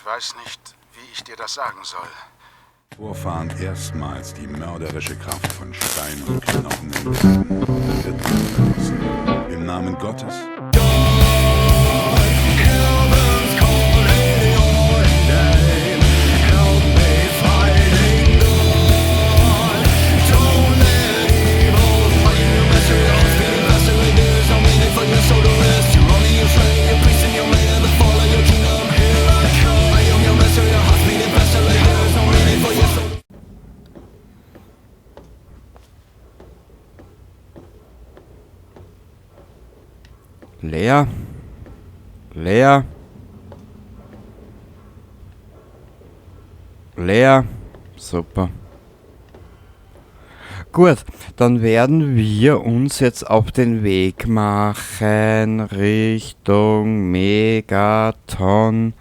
weiß nicht, wie ich dir das sagen soll. Vorfahren erstmals die mörderische Kraft von Stein und Knochen entdeckten, wird man vergessen. Im Namen Gottes. Leer. Leer. Leer. Super. Gut, dann werden wir uns jetzt auf den Weg machen Richtung Megaton,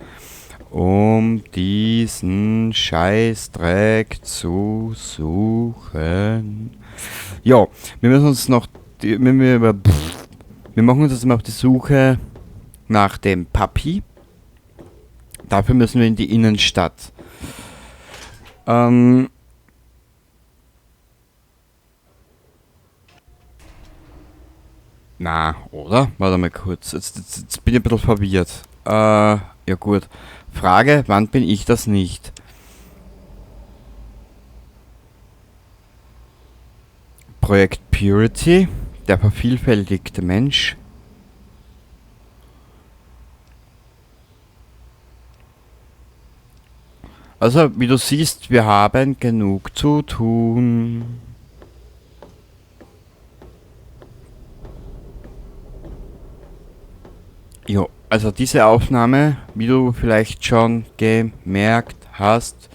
um diesen Scheißdreck zu suchen. Ja, wir müssen uns noch die, wir, wir, wir, pff, wir machen uns jetzt mal auf die Suche nach dem Papi. Dafür müssen wir in die Innenstadt. Na, oder? Warte mal kurz. Jetzt bin ich ein bisschen verwirrt. Ja gut. Frage, wann bin ich das nicht? Projekt Purity, der vervielfältigte Mensch. Also, wie du siehst, wir haben genug zu tun. Jo, also diese Aufnahme, wie du vielleicht schon gemerkt hast,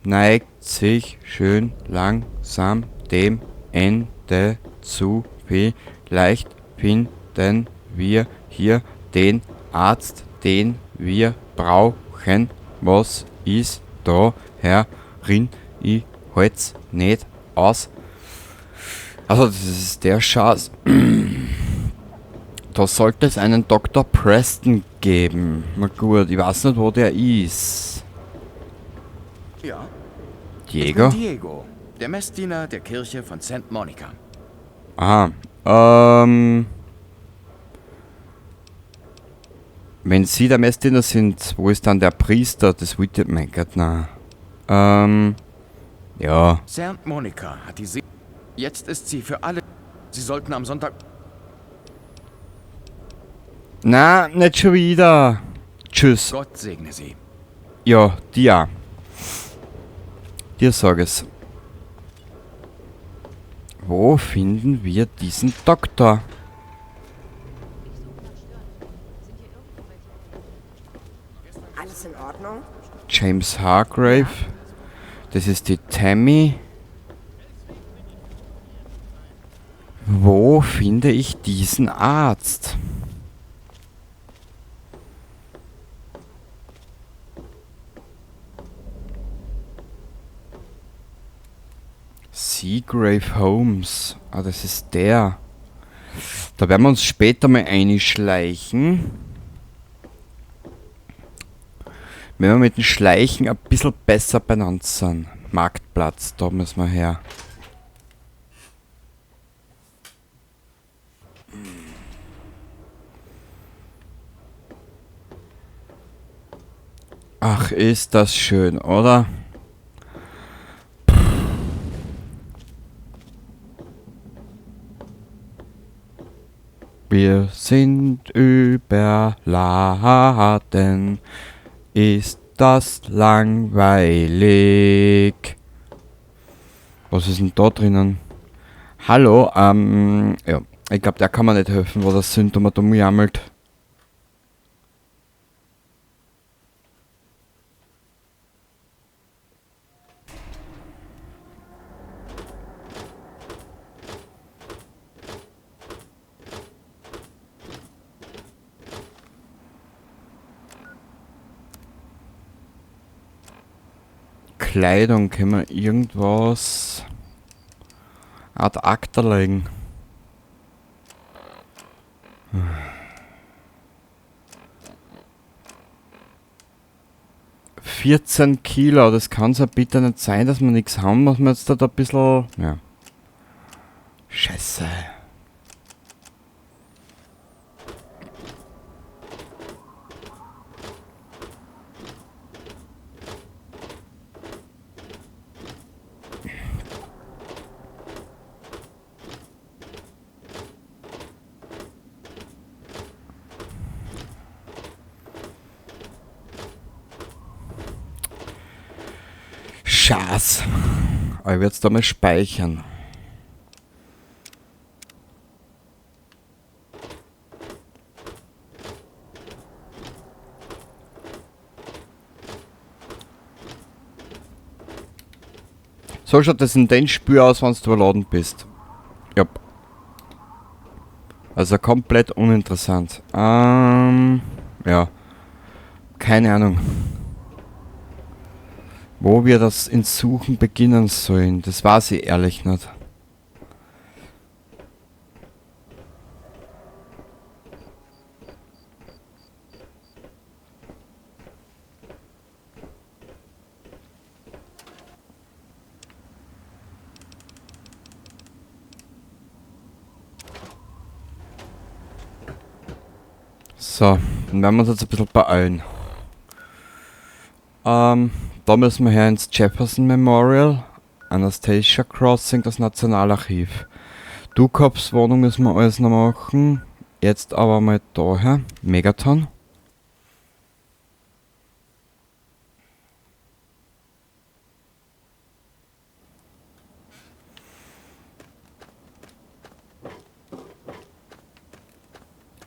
neigt sich schön langsam dem Ende zu. Vielleicht finden wir hier den Arzt, den wir brauchen. Was ist da herin? Ich halt's nicht aus. Also das ist der Schatz. Da sollte es einen Doktor Preston geben. Na gut, ich weiß nicht, wo der ist. Ja. Diego? Ich bin Diego, der Messdiener der Kirche von Sankt Monica. Aha. Wenn Sie der Messdiener sind, wo ist dann der Priester? Das wollte ich, mein Gott, na. Ja. Sankt Monica hat die Jetzt ist sie für alle. Sie sollten am Sonntag. Na, nicht schon wieder. Tschüss. Gott segne Sie. Ja, dir auch. Dir sag es. Wo finden wir diesen Doktor? Alles in Ordnung? James Hargrave. Das ist die Tammy. Wo finde ich diesen Arzt? Seagrave Holmes. Ah, das ist der. Da werden wir uns später mal einschleichen. Wenn wir mit dem Schleichen ein bisschen besser benannt sind. Marktplatz, da müssen wir her. Ach, ist das schön, oder? Wir sind überladen. Ist das langweilig? Was ist denn da drinnen? Hallo, ja, ich glaub, der kann mir nicht helfen, wo das sind, wo man dumm jammelt. Kleidung, können wir irgendwas ad acta legen? 14 Kilo, das kann's ja bitte nicht sein, dass wir nichts haben, was wir jetzt da ein bisschen... Ja. Scheiße. Schatz. Aber ich werde es da mal speichern. So schaut das in dein Spiel aus, wenn du überladen bist. Ja. Also komplett uninteressant. Ja. Keine Ahnung. Wo wir das ins Suchen beginnen sollen, das weiß ich ehrlich nicht. So, dann werden wir uns jetzt ein bisschen beeilen. Da müssen wir her ins Jefferson Memorial, Anastasia Crossing, das Nationalarchiv. Dukovs Wohnung müssen wir alles noch machen. Jetzt aber mal daher, Megaton.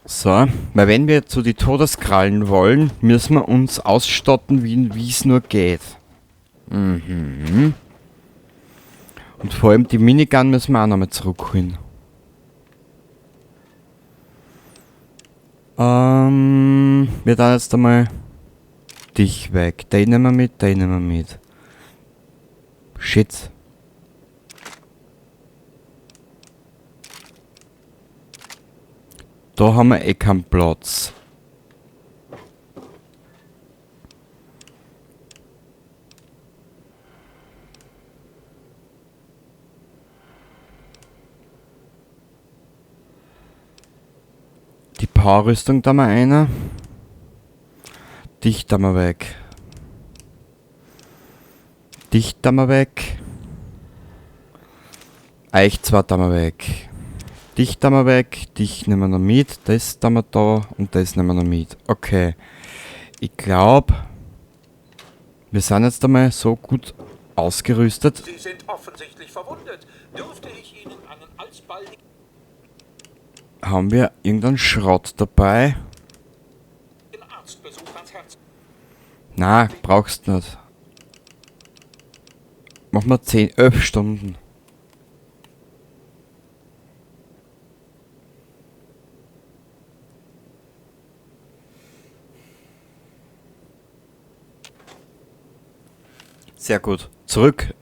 So, weil wenn wir zu die Todeskrallen wollen, müssen wir uns ausstatten, wie es nur geht. Mhm. Und vor allem die Minigun müssen wir auch nochmal zurückholen. Wir tun jetzt einmal dich weg. Den nehmen wir mit, den nehmen wir mit. Shit. Da haben wir eh keinen Platz. Die Powerrüstung da mal einer. Dich da mal weg. Dich da mal weg. Euch zwar da mal weg. Dich da mal weg, dich nehmen wir noch mit, das da mal da und das nehmen wir noch mit. Okay. Ich glaub, wir sind jetzt einmal so gut ausgerüstet. Sie sind offensichtlich verwundet. Dürfte ich Ihnen einen alsbaldigen... Haben wir irgendeinen Schrott dabei? Arztbesuch ans Herz. Na, brauchst nicht. Machen wir 10, 11 Stunden. Sehr gut. Zurück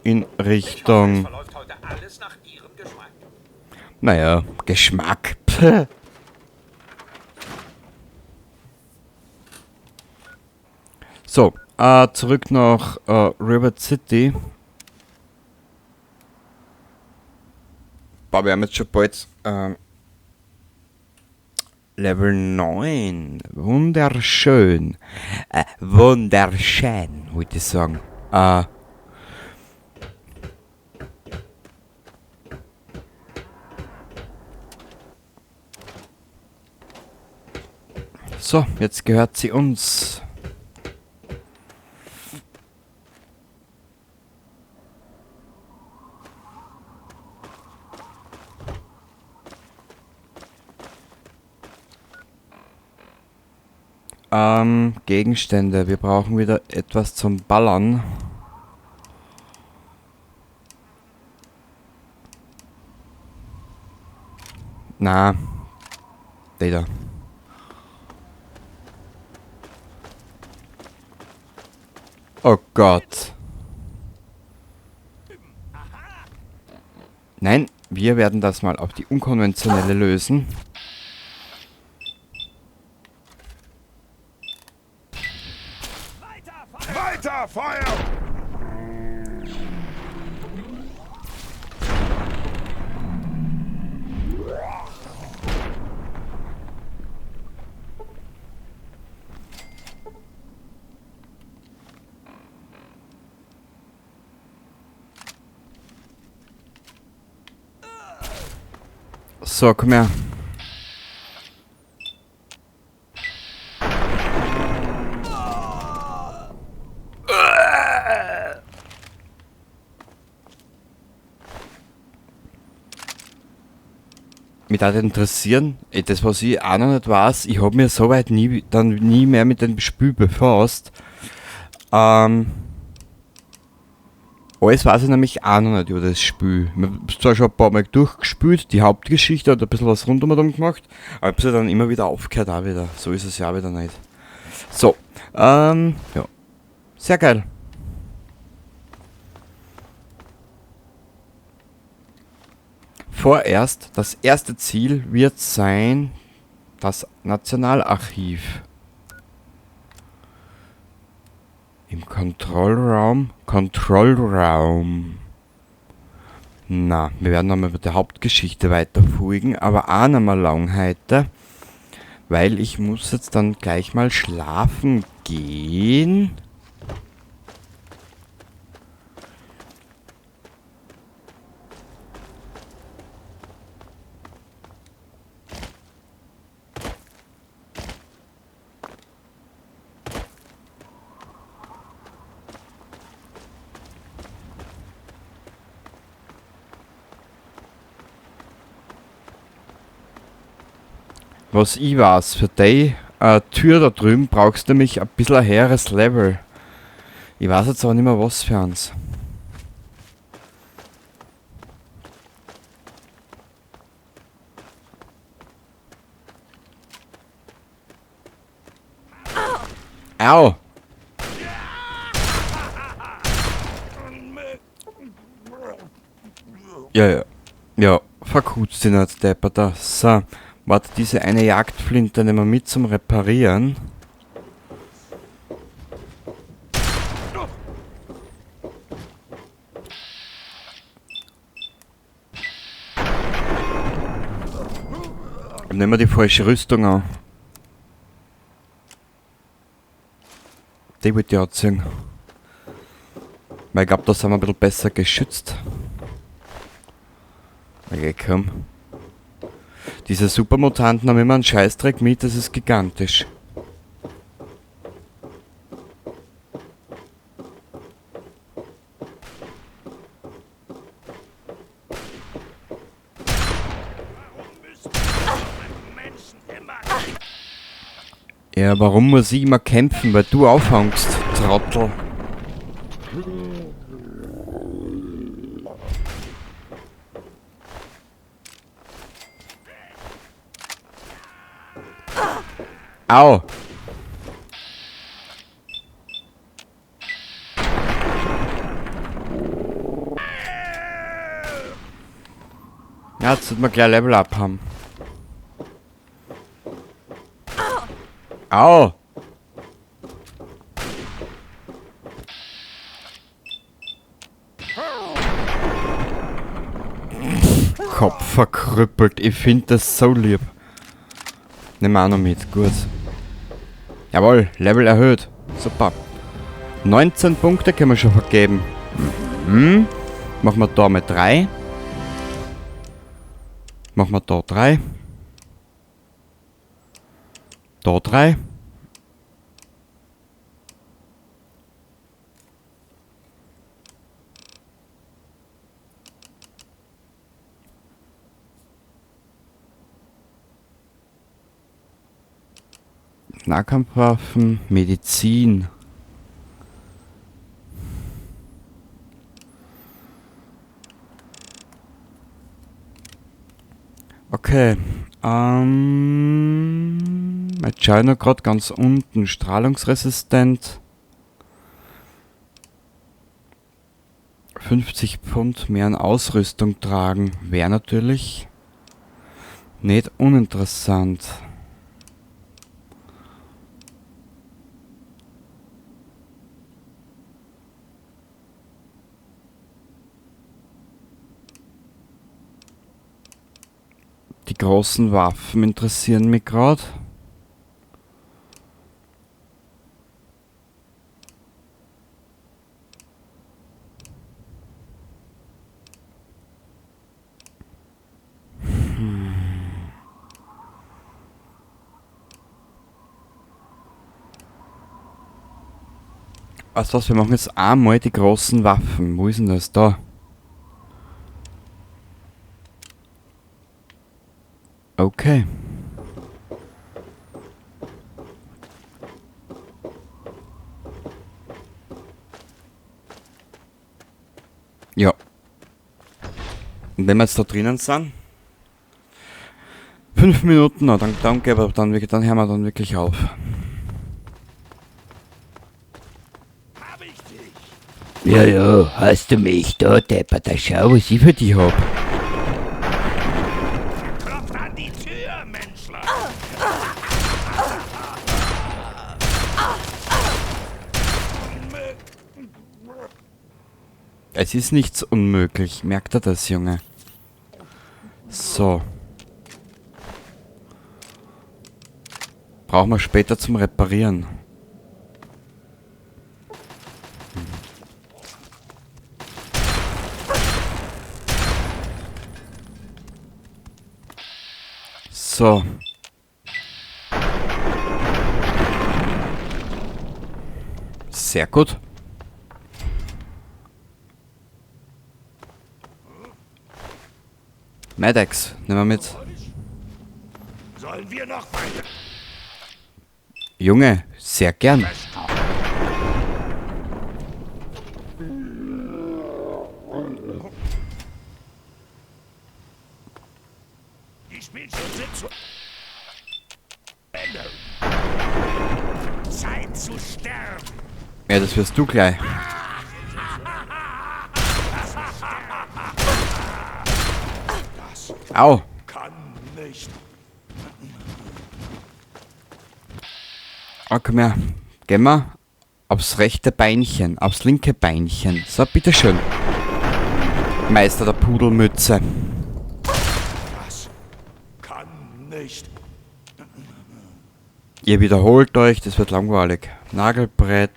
in Richtung... Ich hoffe, es verläuft heute alles nach Ihrem Geschmack. Naja, Geschmack. So, zurück nach Rivet City. Boah, wir haben jetzt schon bald Level 9. Wunderschön. Wunderschön, wollte ich sagen. So, jetzt gehört sie uns. Gegenstände. Wir brauchen wieder etwas zum Ballern. Na, der da. Oh Gott. Nein, wir werden das mal auf die unkonventionelle lösen. So, komm her. Mich würde interessieren, das was ich auch noch nicht weiß, ich hab mir soweit nie, dann nie mehr mit dem Spiel befasst. Alles weiß ich nämlich auch noch nicht über das Spiel. Ich hab's zwar schon ein paar Mal durchgespielt, die Hauptgeschichte hat ein bisschen was rund um gemacht, aber ich hab's ja dann immer wieder aufgehört auch wieder. So ist es ja auch wieder nicht. So, ja. Sehr geil. Vorerst, das erste Ziel wird sein, das Nationalarchiv. Im Kontrollraum. Kontrollraum. Na, wir werden nochmal mit der Hauptgeschichte weiterfolgen, aber auch noch mal lang heute, weil ich muss jetzt dann gleich mal schlafen gehen. Was ich weiß, für die Tür da drüben brauchst du nämlich ein bisschen ein höheres Level. Ich weiß jetzt auch nicht mehr, was für eins. Au! Ja, ja. Ja, verkutzt dich nicht, Depper da. So. Warte, diese eine Jagdflinte nehmen wir mit zum Reparieren. Und nehmen wir die falsche Rüstung an. Die wollte ich anziehen. Weil ich glaub, da sind wir ein bisschen besser geschützt. Okay, komm. Diese Supermutanten haben immer einen Scheißdreck mit, das ist gigantisch. Ja, warum muss ich immer kämpfen? Weil du aufhängst, Trottel. Au! Ja, jetzt sollten wir gleich Level up haben. Au! Kopf verkrüppelt, ich find das so lieb. Nehmen wir auch noch mit, gut. Jawohl, Level erhöht. Super. 19 Punkte können wir schon vergeben. Mhm. Machen wir da mal 3. Machen wir da 3. Da 3. Nahkampfwaffen, Medizin. Okay. Jetzt schaue ich noch grad ganz unten. Strahlungsresistent. 50 Pfund mehr an Ausrüstung tragen. Wäre natürlich nicht uninteressant. Die großen Waffen interessieren mich grad. Weißt du was, wir machen jetzt einmal die großen Waffen. Wo ist denn das? Da. Okay. Ja. Und wenn wir jetzt da drinnen sind, 5 Minuten noch, dann danke, aber dann hören wir dann wirklich auf. Ja, ja, hast du mich da, Deppert, da schau, was ich für dich hab. Klopft an die Tür, Menschlein! Es ist nichts unmöglich, merkt er das, Junge? So. Brauchen wir später zum Reparieren. So. Sehr gut. Medex, nehmen wir mit. Sollen wir noch weiter? Junge, sehr gern. Die Spielchen sind zu Ende. Zeit zu sterben. Ja, das wirst du gleich. Au. Kann nicht. Oh, komm her. Gehen wir aufs rechte Beinchen, aufs linke Beinchen. So, bitteschön. Meister der Pudelmütze. Das kann nicht. Ihr wiederholt euch, das wird langweilig. Nagelbrett.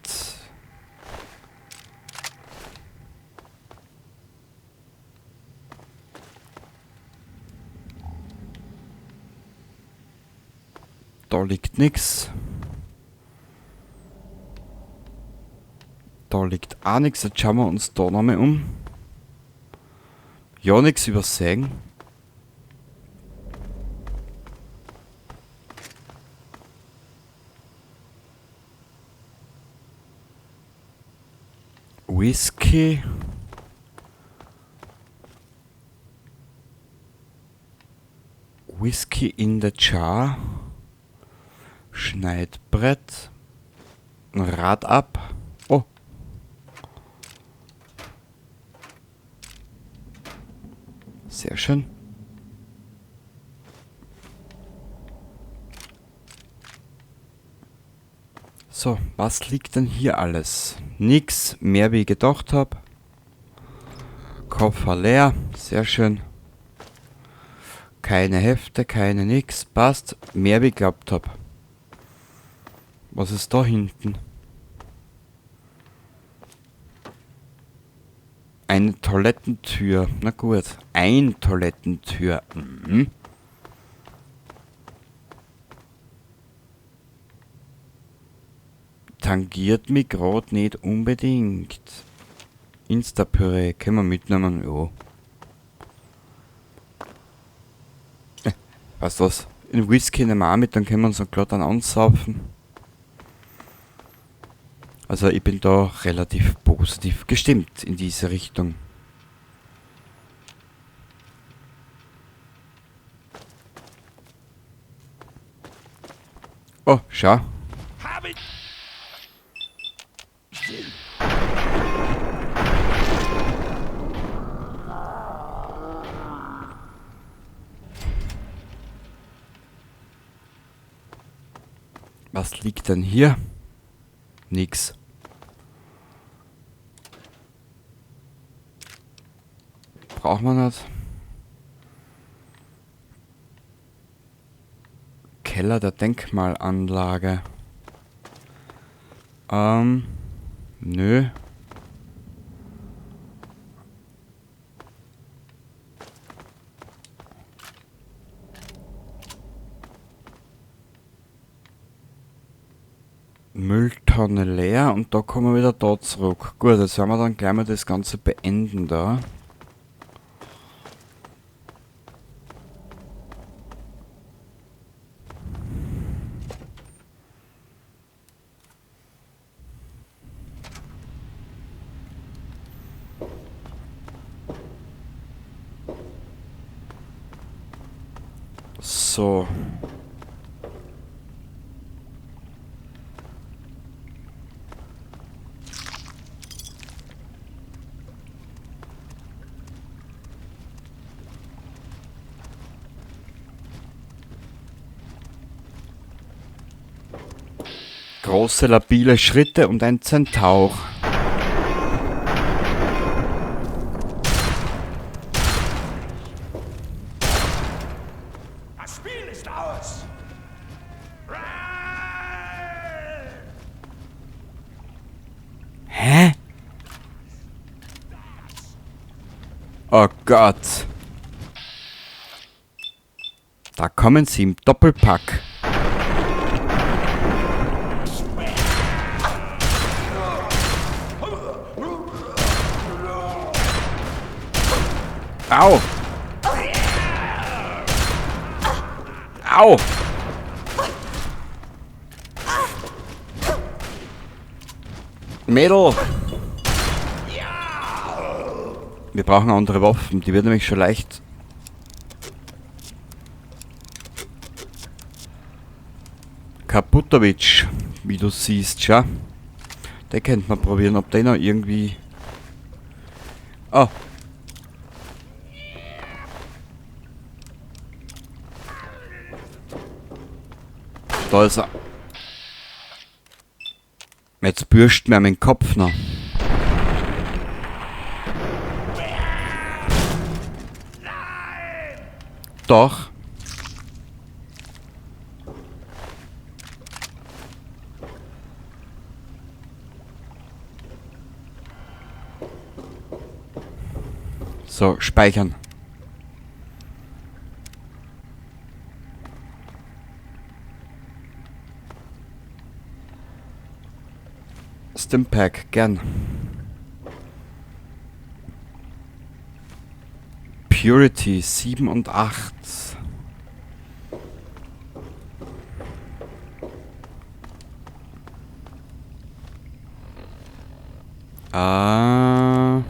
Da liegt nix. Da liegt auch nix. Jetzt schauen wir uns da nochmal um. Ja, nix übersehen. Whisky. Whisky in the jar. Schneidbrett. Ein Rad ab. Oh. Sehr schön. So, was liegt denn hier alles? Nix mehr wie ich gedacht hab. Koffer leer, sehr schön. Keine Hefte, keine nix, passt. Mehr wie ich geglaubt hab. Was ist da hinten? Eine Toilettentür. Na gut, ein Toilettentür. Mhm. Tangiert mich grad nicht unbedingt. Insta-Püree können wir mitnehmen, ja. Weißt du was? Den Whisky nehmen wir auch mit, dann können wir uns noch glatt dann ansaufen. Also ich bin da relativ positiv gestimmt in diese Richtung. Oh, schau. Was liegt denn hier? Nix. Braucht man nicht. Keller der Denkmalanlage. Nö. Mülltonne leer und da kommen wir wieder da zurück. Gut, jetzt werden wir dann gleich mal das Ganze beenden da. So. Große, labile Schritte und ein Zentaur. Das Spiel ist aus. Hä? Oh Gott. Da kommen sie im Doppelpack. Au! Au! Mädel! Wir brauchen andere Waffen, die wird nämlich schon leicht. Kaputowitsch, wie du siehst, schau. Der könnte man probieren, ob der noch irgendwie. Oh. Da ist er. Jetzt bürscht mir meinen Kopf noch. Doch. So, speichern. Stimpack, gern. Purity 7 und 8. Ah.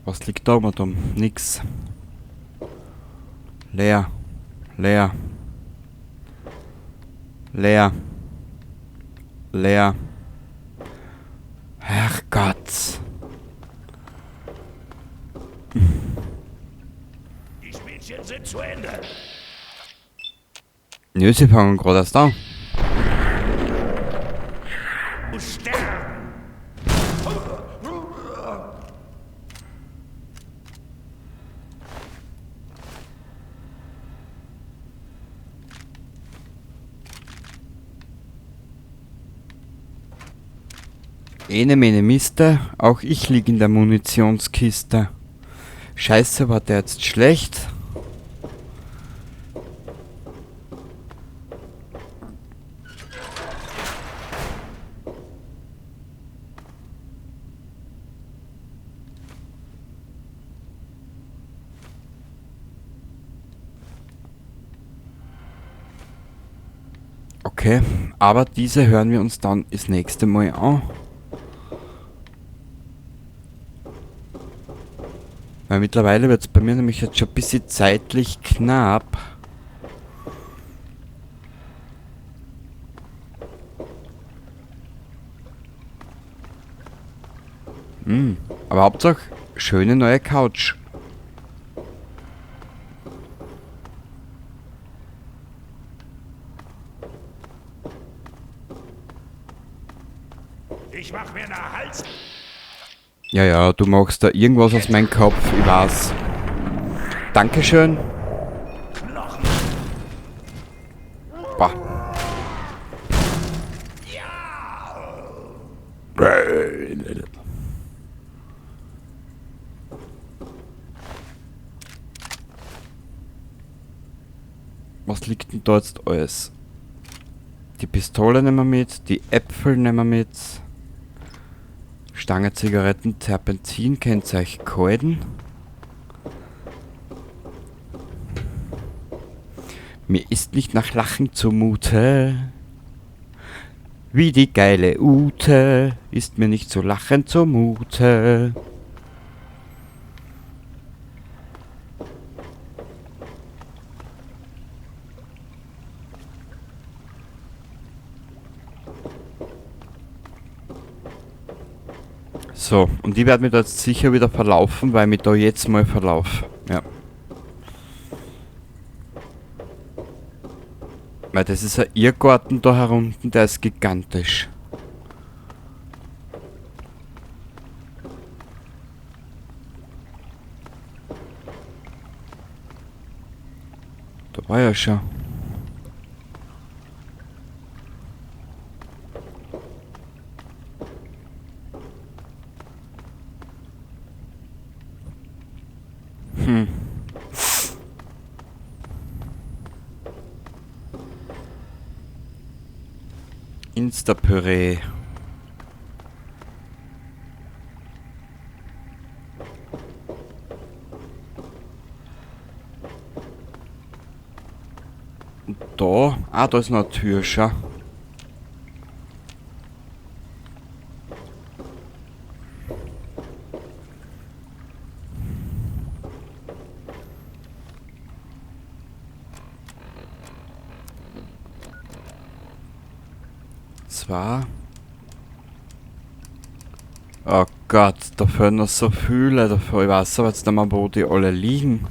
Was liegt da oben dumm? Nix. Leer. Leer. Leer. Leer. Herrgott. Die Spielchen sind zu Ende. Nö, sie fangen gerade erst an. Sterben. Ene mene Miste, auch ich lieg in der Munitionskiste. Scheiße, war der jetzt schlecht? Okay, aber diese hören wir uns dann das nächste Mal an. Weil mittlerweile wird's bei mir nämlich jetzt schon ein bisschen zeitlich knapp. Aber Hauptsache, schöne neue Couch. Ich mach mir eine Hals. Ja, ja, du machst da irgendwas aus meinem Kopf, ich weiß. Dankeschön. Boah. Was liegt denn da jetzt alles? Die Pistole nehmen wir mit, die Äpfel nehmen wir mit. Stange Zigaretten, Terpentin, Kennzeichen Keuden. Mir ist nicht nach Lachen zumute. Wie die geile Ute ist mir nicht zu lachen zumute. So, und die werden mir da jetzt sicher wieder verlaufen, weil ich mich da jetzt mal verlaufe. Ja. Weil das ist ein Irrgarten da herunten, der ist gigantisch. Da war ja schon. Insta-Püree. Und da, da ist noch eine Tür, schau. Zwar. Oh Gott, da fehlen noch so viele. Da ich weiß aber jetzt nicht mehr, wo die alle liegen.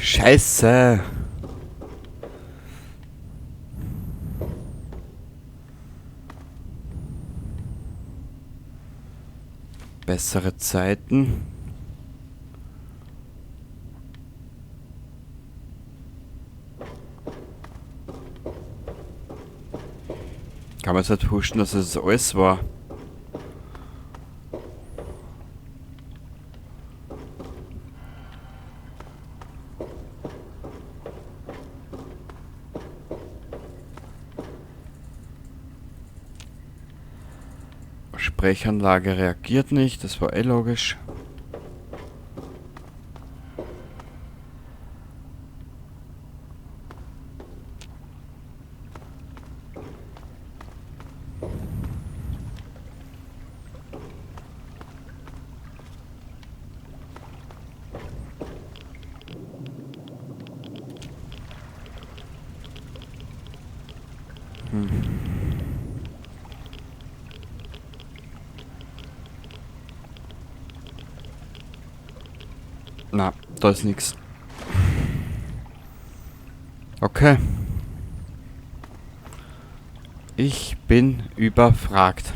Scheiße. Bessere Zeiten. Kann man jetzt nicht huschen, dass das alles war. Sprechanlage reagiert nicht, das war eh logisch. Na, da ist nix. Okay. Ich bin überfragt.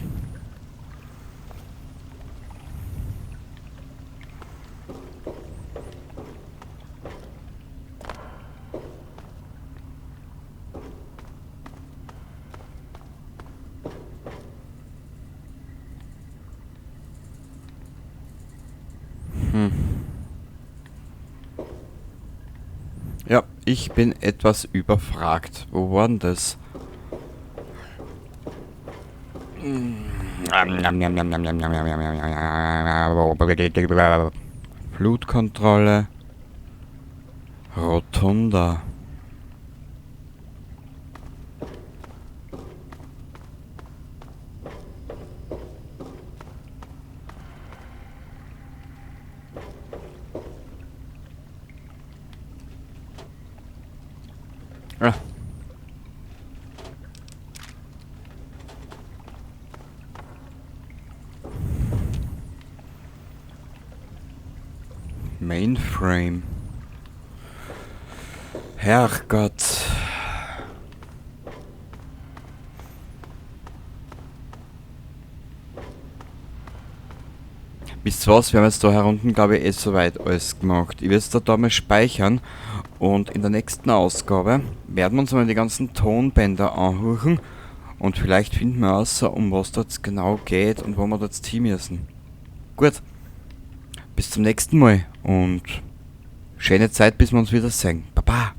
Ja, ich bin etwas überfragt. Wo war denn das? Flutkontrolle. Rotunda. Ah. Mainframe. Herrgott. Wisst ihr was, wir haben jetzt da herunten, glaube ich, eh soweit alles gemacht. Ich werde es da mal speichern und in der nächsten Ausgabe werden wir uns mal die ganzen Tonbänder anhören und vielleicht finden wir raus, um was da jetzt genau geht und wo wir da jetzt hin müssen. Gut, bis zum nächsten Mal und schöne Zeit, bis wir uns wiedersehen. Baba!